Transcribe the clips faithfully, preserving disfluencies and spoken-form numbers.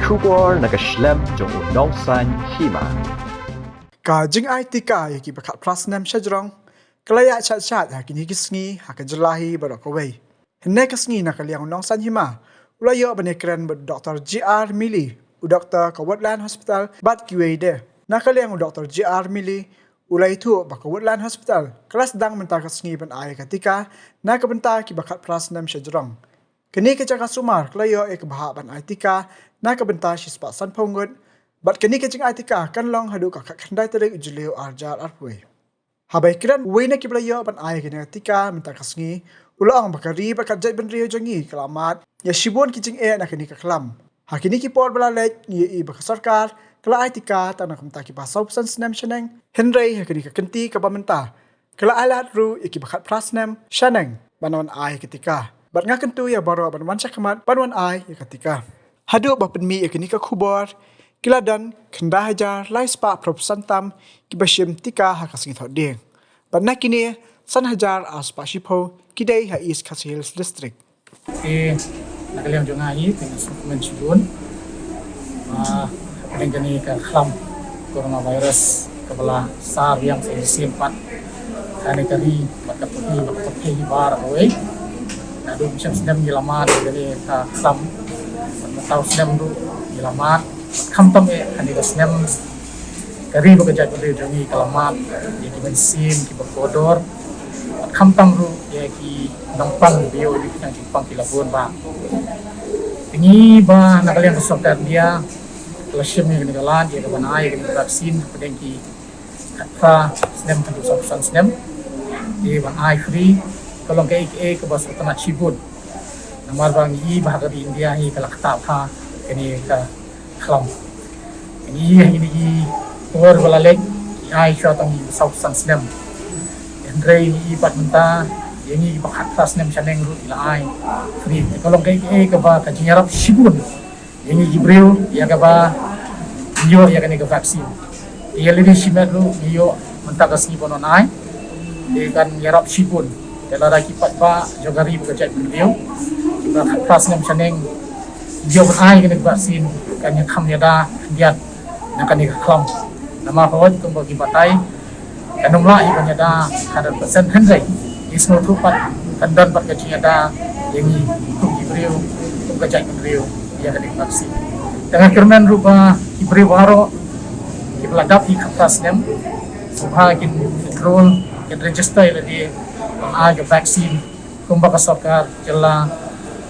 Khubor na ka shlem jong u Nongsaiñ Hima. Ka jingai tika ïa ki ba khatphra snem shajrong ka la ïaid shaid shaid ha kine ki sngi ha ka jylla hi baroh kawei. Hynne ka sngi na ka liang u Nongsaiñ Hima u la ïoh ban ïakren bad u Doktor J R Mili, u doktor ka Woodland Hospital bad kiwei de. Na ka liang u Doktor J R Mili u la ïathuh ba ka Woodland Hospital ka la sdang mynta ka sngi ban ai ka tika na ka bynta ki ba khatphra snem shajrong. Kane ka jaka sumar ka la ïoh ïa ka bhah ban ai tika na ka bynta shispah sanphew ngut, bad kane ka jingai tika kan long haduh ka khatkhyndai tarik u Jylliew arhajar arphew. Haba ïakren uwei na ki ba la ïoh ban ai kane ka tika mynta ka sngi, u la ong ba ka ri bad ka jaitbynriew jong ngi ka la mad ïa shibun ki jingeh na kane ka khlam. Ha kine ki por ba la leit ngi ïohi ba ka sorkar ka la ai tika tang na ka bynta ki ba sawphew san snem shaneng, hynrei ha kane ka kynti kaba mynta ka la ai lad ruh ïa ki ba khatphra snem shaneng ban wan ai ka tika. Bad nga kyntu ïa baroh ban wan shakhmat ban wan ai ïa ka tika. Haduh ba pynmih ïa kane ka khubor ki la don khyndai hajar lai spah phraphew san tam ki ba shim tika ha ka sngi Thohdieng. Bad na kine san hajar ar spah shiphew ki dei ha East Khasi Hills District. Te na ka liang jong nga hi te nga sngewkmen shibun. Ah, hapdeng kane ka khlam coronavirus kaba la sar biang sa shisien pat ha kane ka ri bad ka pyrthei bad ka pyrthei baroh kawei. Naduh mynshem snem ngi la mad ïa kane ka khlam bad mynta u snem ruh ngi la mad. Khamtam eh ha kane ka snem ka ri bad ka jaitbynriew jong ngi ka la mad ïa ki mynsiem kiba kordor. Khamtam ruh ïa ki nongpang kiba ïoh ïa ki jingpang ki la bun bha. Te ngi ba na ka liang ka sorkar India ka la shim ïa kane ka lad ïa ka ban ai ïa kane ka vaccine hapdeng ki khatphra snem haduh sawphew san snem. Te ban ai free ka long kaei kaei kaba sngewtynnat shibun. Namar ba ngi i ba ha ka ri India hi ka la ktah bha kane ka khlam. Ngi i ha kine ki por ba la leit ngi ai shuwa tang sawphew san snem. Hynrei ngi i pat mynta ïa ngi ba khatphra snem shaneng ruh ngi la ai free. Te ka long kaei kaei kaba ka jingïarap shibun ïa ngi ki briew ïa kaba ngi ïoh ïa kane ka vaccine. Te ïa lade shimet ruh ngi ïoh mynta ka sngi ban wan ai. Te kan ïarap shibun. Te lada ki paidbah jong ka ri bad ka jaitbynriew kiba khatphra snem shaneng ngi ïoh ban ai kane ka vaccine kan ïakham ïada khyndiat na kane ka khlam. Namar hooid kumba ki batai kan ym lah ïa ban ïada hundred percent hynrei ngi sngewthuh pat kan don pat ka jingïada ïa ngi kum ki briew kum ka jaitbynriew ïa kane ka vaccine. Te nga kyrmen ruh ba ki briew baroh kiba la dap ïa ka khatphra snem sngewbha kin enroll kin register ïa lade ban ai ka vaccine. Kumba ka sorkar jylla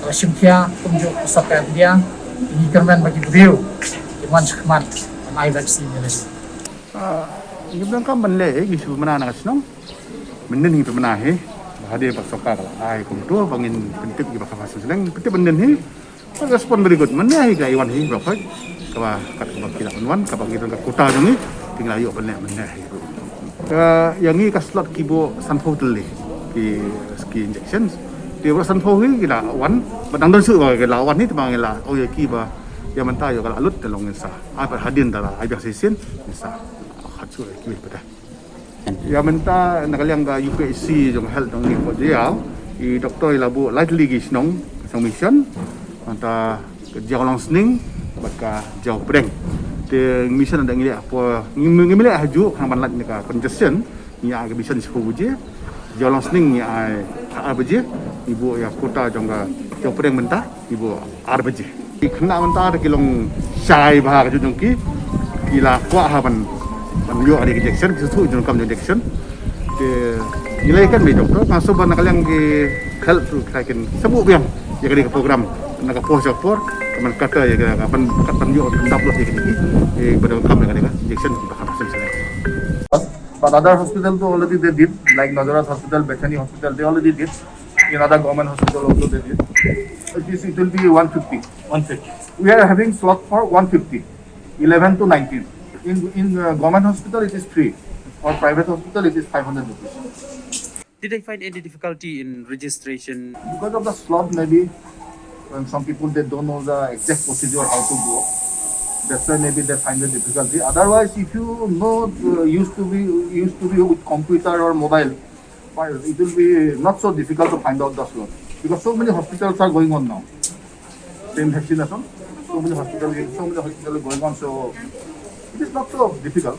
ka la shim khia kumjuh ka sorkar India, ngi kyrmen ba ki briew kin wan shakhmat ban ai vaccine ïa lade. Ah, ngi donkam ban leh hi, ngi shu pynbna na ka shnong. Mynnin ngi pynbna hi ba hadien ba ka sorkar ka la ai kumto ba ngin pyntip ïa ki ba khatphra snem shaneng, pyntip mynnin hi. Ka respond very good. Mynne hi ka la wan hi ba phai kaba kat kaba ki la wan wan kaba ngi don ka quota jong ngi, ki la ïoh ban leh mynne hi. Ka ïa ngi ka slot ki buh sanphew tylli ki, ki injections. Te ba sanphew hi ki la wan, ba dang don shuh ba ki la wan hi, te ba ngi la, oh, ïa ki ba ïa mynta ïoh ka la lut te long ngin sa ai pat hadien da la ai biang shisien ngin sa hat shuh ïa ki pat. Ïa mynta na ka liang ka U P H C jong health jong ngi Fort Jaiaw, i doktor i la buh lai tylli ki shnong, shnong mission, mynta ka Jaiaw Longsning bad ka Jaiaw Pdeng. Te mission da ngi leh hapoh, ngi, ngi leh hajuh khnang ban lait na ka congestion. Ngi ai ka mission shiphew baje, Jaiaw Longsning ngi ai ar baje, ngi buh ïa quota jong ka Jaiaw Pdeng mynta ngi buh ar baje. Ki khynnah mynta da ki long shai bha ka jong ki, ki la kwah ha ban, ban ïoh ïa ka injection, ki sngewthuh jong kam jong injection. Te ngi la ïakren bad i doktor, nga sngewbha na ka liang ki health ruh ki la kin sa buh biang ïa kane ka program na ka por sha ka por, ka ban kata ïa ka ban, kat ban ïoh ban dap lut ïa kane ki, eh, ba donkam ïa kane ka injection ba khat shisien. But other hospital though already they did, like Nazareth Hospital, Bethany Hospital, they already did. In other government hospital also they did. It is, it will be one fifty. One fifty. We are having slot for one fifty, eleven to nineteen. In, in, uh, government hospital it is free. For private hospital it is five hundred rupees. Did they find any difficulty in registration? Because of the slot maybe, when some people they don't know the exact procedure how to go. That's why maybe they find the difficulty. Otherwise, if you know, uh, used to be, used to be with computer or mobile, fine, it will be not so difficult to find out the slot. Because so many hospitals are going on now. Same vaccination. So many hospital, so many hospital going on, so it is not so difficult.